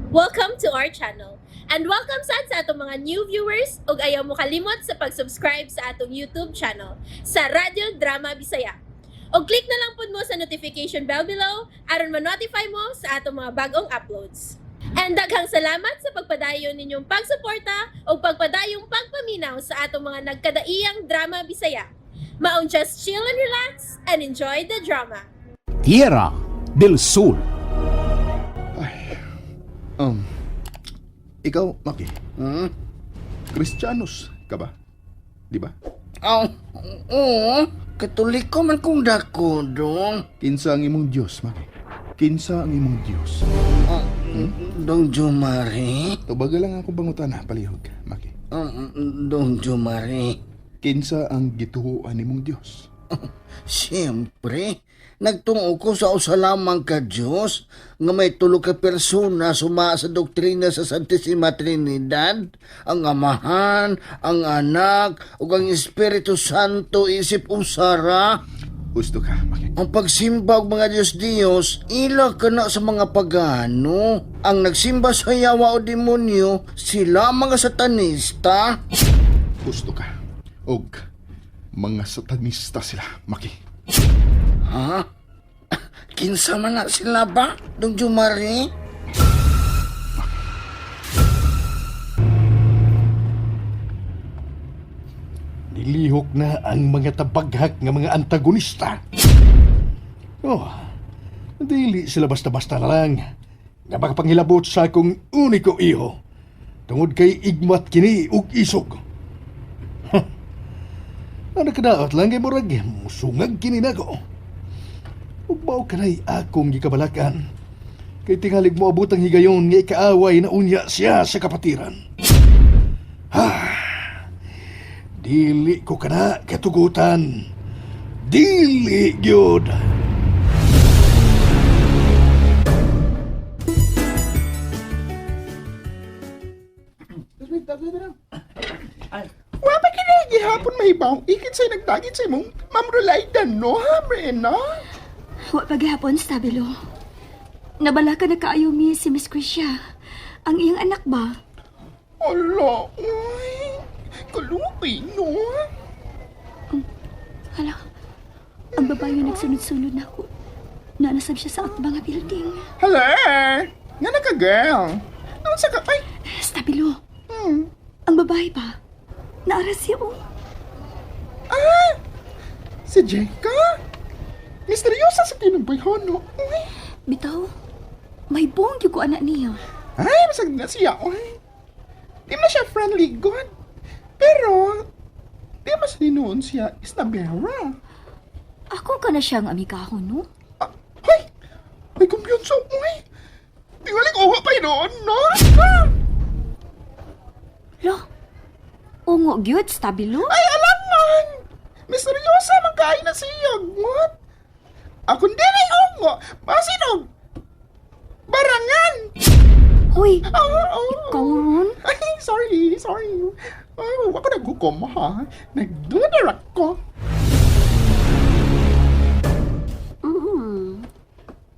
Welcome to our channel. And welcome sad sa atong mga new viewers ug ayaw mo kalimot sa pag-subscribe sa atong YouTube channel sa Radyo Drama Bisaya. Og click na lang pud mo sa notification bell below aron ma-notify mo sa atong mga bagong uploads. And daghang salamat sa pagpadayon ninyong pagsuporta ug pagpadayong pagpaminaw sa atong mga nagkadaiyang drama Bisaya. Maong just chill and relax and enjoy the drama. Tierra del Sol. Um, ikaw, Maki, Hmm? Kristiyanos ka ba? Di ba? Aw, oo. Katoliko man kong dako, dong. Kinsa ang imong Diyos, Maki? Kinsa ang imong Diyos? Oh, Dong Jumari? Tubaga lang akong pangutana, palihog, Maki. Dong Jumari. Kinsa ang gituoan nimong Diyos? Siyempre, nagtungo ko sa usa lamang ka Diyos nga may tulo ka persona suma sa doktrina sa Santissima Trinidad, ang Amahan, ang Anak, ug ang Espiritu Santo isip usara. Gusto ka, Maki. Ang pagsimba og mga Diyos-Diyos, ila ka na sa mga pagano. Ang nagsimba sa yawa o demonyo, sila ang mga satanista. Gusto ka. Og mga satanista sila, Maki. Ha? Kinsa man na sila ba, Dong Jumari? Nilihok na ang mga tabaghak nga mga antagonista. Oh, dili sila basta-basta na lang. Nga makapanghilabot sa akong uniko iho. Tungod kay igmat kini ug isog. Huh. Ano kadaot lang kay murag musungag kini nako. Ug mao kanay akong gikabalakan. Kay tingalig mo abot ang higayon nga ikaaway na unya siya sa kapatiran. Dili ko kana katugutan. Dili gyud. Wa pa kini gihapon mahibaw ikit say nagdagit sa imong Ma'am Rolaida, no, ha, Brena? Wa pa gihapon, Stabilo. Nabala ka na kaayo mi si Miss Krisha. Ang iyang anak ba? Ala, uy. Kalupi, no? Hala, ang babae yung nagsunod-sunod na ako. Nanasab siya sa atbang nga building. Hello! Nga na ka, girl? Naon sa ka? Ay, Stabilo, ang babae ba? Naara siya, oh. Ah! Si Jeka? Misteryosa sa kinagbayhan, no? Uy. Bitaw, may buong ko anak niya. Ay, masag na siya, uy. Di man siya friendly god. Pero, di mas noon siya isnabera. Ako ka na siyang amigahon, no? Ah, ay! Ay, kumpiyansa, uy! Di wala ko pa noon, no? Ah! Lo, ungo gyud, Stabilo. Ay, alam man! Misteryosa man kain na siya, what? Akong dili ungo, masinog! Barangan! Hoy, Ah, oh. ikaw ron? Ay, sorry, sorry. Ay, ako naghukom, ha? Nagdudarak ko. Mm.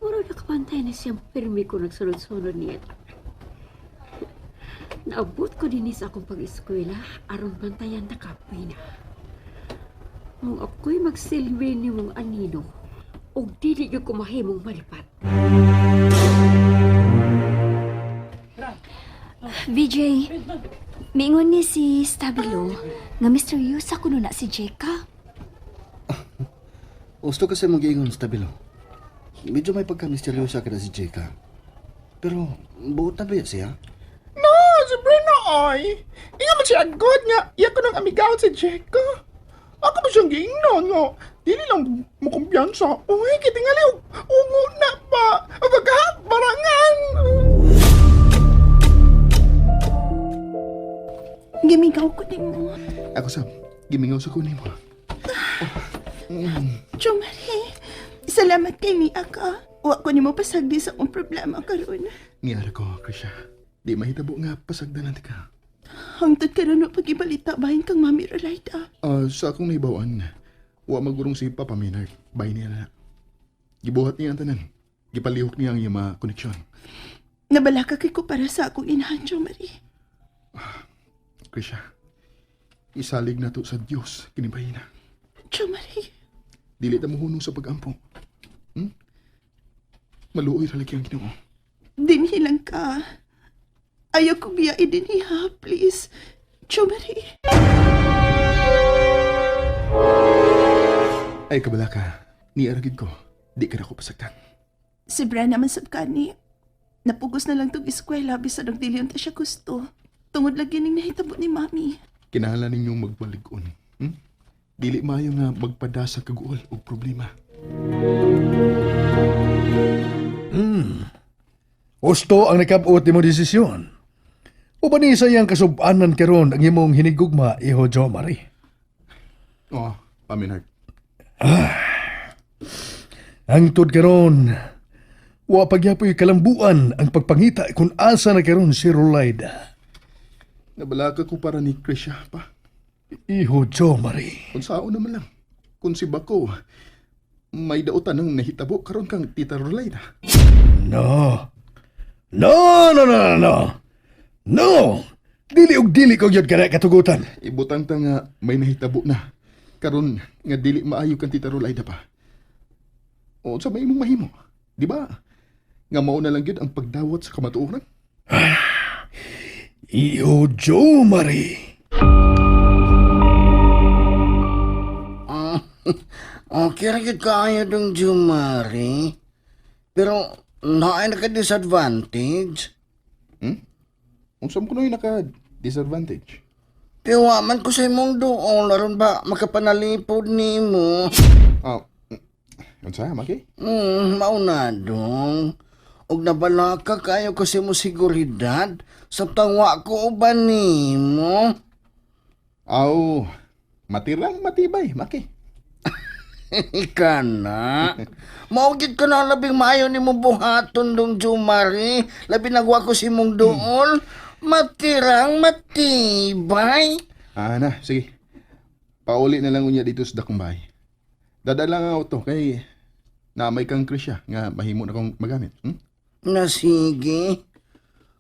Muro nakapantay na siyang pirmi ko nagsunod-sunod niya. Naabot ko din sa akong pag-eskwela aron bantayan na kapoy na. Mung ako'y magsilbi ni mong anino, og dili gyud ko mahimong malipat. VJ, miingon ni si Stabilo nga misteryosa kuno na si Jeka. Gusto kasi mong giingon, Stabilo. Medyo may pagka-misteryosa ka na si Jeka. Pero, buot na ba yan siya? No, si Breno, ay. Inga man siya agad nga. Iya ko ng amigaw si Jeka. Ako ba siyang giingnon nga? Dili lang mo kumpiyansa. Uy, kitingali, ungo na pa. Baga, barangan. Gimingaw ko nimo. Ako, Sam. Gimingaw sa kunin mo. Jomari, salamat kay ni Aka. Wa ko nimo pasagdi sa akong problema karon. Niyara ko, Krisha. Di mahitabo nga pasagdanan ka. Hangtod karon wa pagibalita bahin kang Mami Rolaida. Ah, sa akong nahibawan, wa magurong si Papa Maynard. Bay niya na. Gibuhat niya ang tanan. Gipalihok niya ang iyang mga koneksyon. Nabalaka kay ko para sa akong inahan, Jo Marie. Krisha, isalig na to sa Dios kini bahina. Jo Marie, Dili ta mohunong sa pagampo. Maluoy ra lagi ang Ginoo. Dinhi lang ka. Ayaw ko biya dinhi ha, please. Jo Marie. Ay kabala ka, niara gid ko. Di ka na ko pasaktan. Si Bren naman sab kani. Napugos na lang tog eskwela bisan og dili unta siya gusto. Tungod lagi ning nahitabo ni Mami. Kinahanglan ninyong magbalig-on. Dili maayo nga magpada sa kaguol og problema. Husto ang nakabot nimo desisyon. Uban ni sa iyang kasubanan karon ang imong hinigugma, iho Jo Marie. Oo, paminhard. Hangtod karon, wa pagyapoy kalambuan ang pagpangita kung asa na karon si Rolaida. Nabalaka ko para ni Krisha pa. Iho Jo Marie. Kung sao naman lang. Kung si Bako, may dautan ng nahitabo karon kang Tita Rolaida. No. No, no, no, no, no. No! Dili og dili ko gyud kana katugutan. Ibutang ta nga may nahitabo na. Karon nga dili maayo kang Tita Rolaida pa. O sa may imong mahimo, di ba? Nga mao na lang gyud ang pagdawat sa kamatuoran. Iho Jo Marie. Ah, okay ra gyud kaayo dong Jumari. Pero naay naka-disadvantage. Unsa mo kunoy naka disadvantage? Kaya wa man ko sa imong duol aron ba makapanalipod nimo. Ah, unsa maki? Mauna dong. Og nabalaka kayo kasi mo seguridad samtang wa ko uban nimo. Aw, matirang matibay, maki. Ika na. Mao gid ko na labing maayo nimo buhaton dong Jumari. Labi nagwa ko si mong duol. Matirang matibay. Ah, na, sige. Pauli na lang unya dito sa dakong bahay. Dadala nga auto kay na may kang Krisya nga mahimo na kong magamit. Na sige.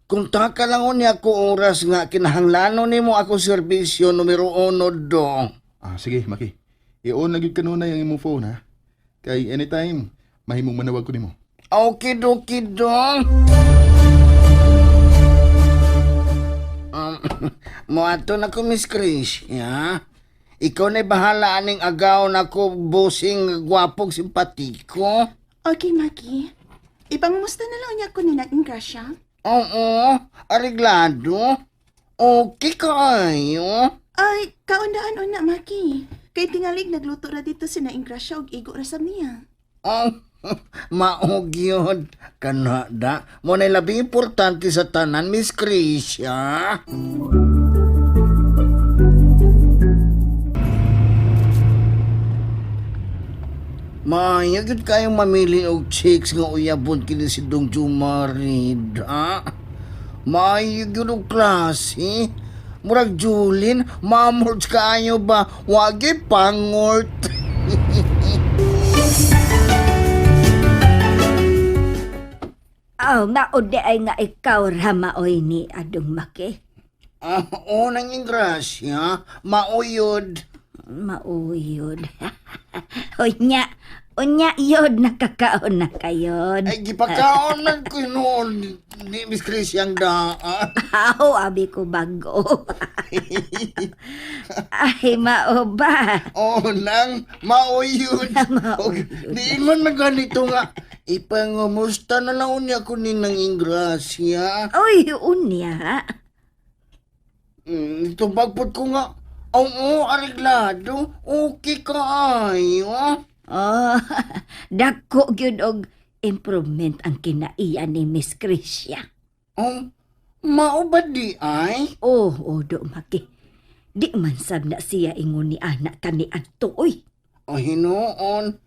Kung taka lang unya ako oras nga kinahanglanon nimo ako serbisyo numero uno dong. Ah, sige, Maki. I-on na gyud kanunay ang imong phone ha. Kay anytime mahimong manawag ko nimo. Okidoki dong. Moadto na ko, Miss Chris, ya? Ikaw na'y bahala aning agaw na ko busing gwapog simpatiko. Okay, Maki. Ipangumusta na lang niya ko ni Naging Gracia. Oo, areglado. Okay kaayo. Ay, kaundaan una, Maki. Kay tingalig nagluto ra dito si Naing Gracia og igo ra sab niya. Oh, maog yun. Kanada, mo na'y labing importante sa tanan, Miss Chris, ya? Maayo gyud kayong mamili og chicks nga uyabon kini si Dong Jumarid, ha? Maayo gyud og klase. Murag Julin, mamurds kaayo ba? Wagi pangort. Aw, maudi ay nga ikaw ramaoy ni Adong Maki. Ah, unang ingrasya, mauyod. Mauyod. Unya, unya yod nakakaon na kayod. Ay, gipakaon man ko noon ni Miss Chris yung daan. Aw, abi ko bago. Ay, mao ba? Oh, nang mauyod. Mauyod. Di man na ganito nga. Ipangumusta na lang unya ko ni nang ingrasya. Uy, unya. Tubagpod ko nga. Oo, areglado. Okay kaayo. Oh, dako gyud og improvement ang kinaiya ni Miss Chrisia. Oh, mao ba di ay? Oh, odo maki. Di man sab na siya ingon ni anak kani adto oy. O hinuon,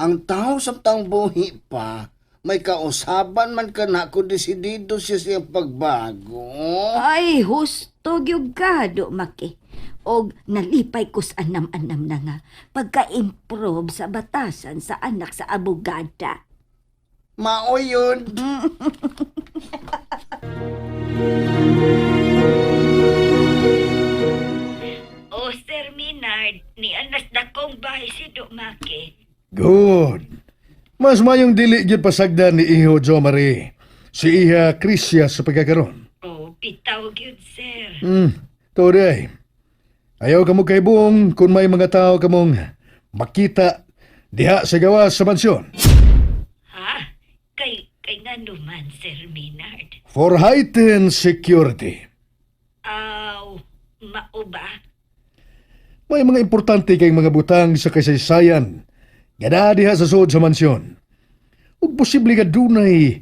ang tao sa buhi pa, may kausaban man ka na kung desidido siya sa iyang pagbago. Ay, husto gyud ka, do maki. Og nalipay ko sa anam-anam na nga pagka-improve sa batasan sa anak sa abogada. Mao yun. Mas mayong dili gyud pasagdan ni Iho Jo Marie. Si Iha Crisia sa pagkakaron. Oh, bitaw gyud, sir. Tuod ay. Ayaw kamo kaibong kung may mga tao kamong makita diha sa gawas sa mansyon. Ha? Kay ngano man, Sir Maynard? For heightened security. Aw, mao ba? May mga importante kay mga butang sa kasaysayan nga naa diha sa suod sa mansyon. Ug posible nga dunay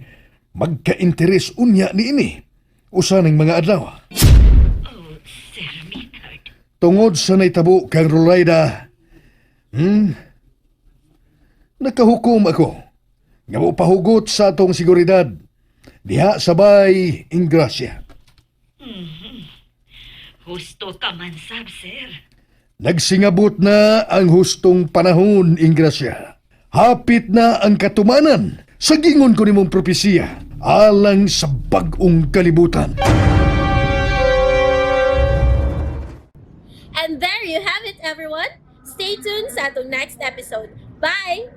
magka-interes unya niini usa ning mga adlaw. Oh, Sir Maynard. Tungod sa naitabo kang Rolaida, nakahukom ako nga mopahugot sa atong seguridad diha sabay Ingrasya. Husto ka man sab, sir. Nagsingabot na ang hustong panahon, Ingrasya. Hapit na ang katumanan sa gingon ko nimong propesiya alang sa bag-ong kalibutan. And there you have it, everyone. Stay tuned sa atong next episode. Bye!